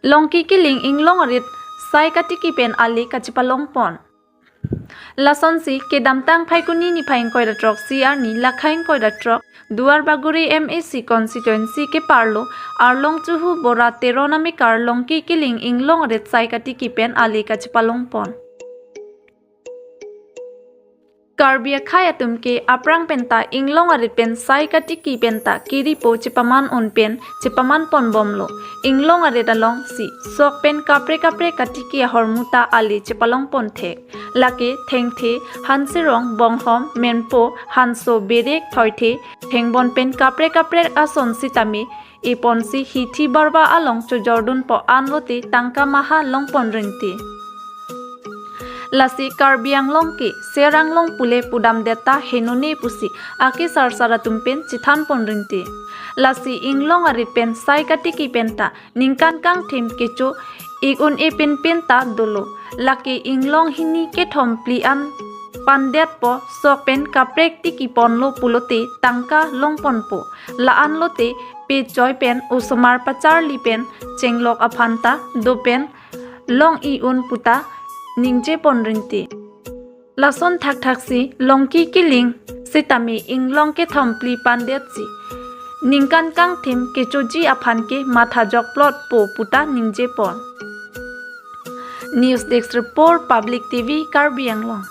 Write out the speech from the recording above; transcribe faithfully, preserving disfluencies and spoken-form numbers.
Longki Kiling inglong arit sai katiki pen ali kachepalong pon. Lasonsi kedamtang Phaikuni niphai ingkoi ra throk C R ni lakha ingkoi ra throk Duarbagori M A C constituency keparlo Arlong Chuhu Bora Teron amekar Longki Kiling inglong arit sai katiki pen ali kachepalong pon. Karbi akhei atum ke aphrang penta inglong arit pen sai katiki penta kiripo chepaman un pen chepaman pon bomlo. Inglong arit alongsi sok pen kaprek kaprek katiki ahormu ta ali chepalong pon thek. Lake thengthe, hansirong, bonghom, menpo, hanso, berek, thoithe, thengbon pen kaprek kaprek ason sitame eponsi hithi barba along chojordun po anlote tangka maha long pon ringti. Lasi Karbi Anglong ke Ser Anglong pule pudam detta henone pusi akesar sar atum pen chethan pon ringti. Lasi inglong arit pen sai katiki penta ningkan kangthim kecho ik un-e pinpin ta dolo. Lake inglong hini kethom phli an pandet po sok pen kaprek tiki ponlo pulote tangka long ponpo. La anlote pechoi pen osomar pacharli pen chenglok aphan ta do pen long i un puta ningje pon ringti. Lason thakthak si Longki Kiling sitame inglong kethom phli pandetsi ningkan kangthim kechoji aphan ke matha jokplot po puta ningje pon. News Desk Report, Public T V, Karbi Anglong.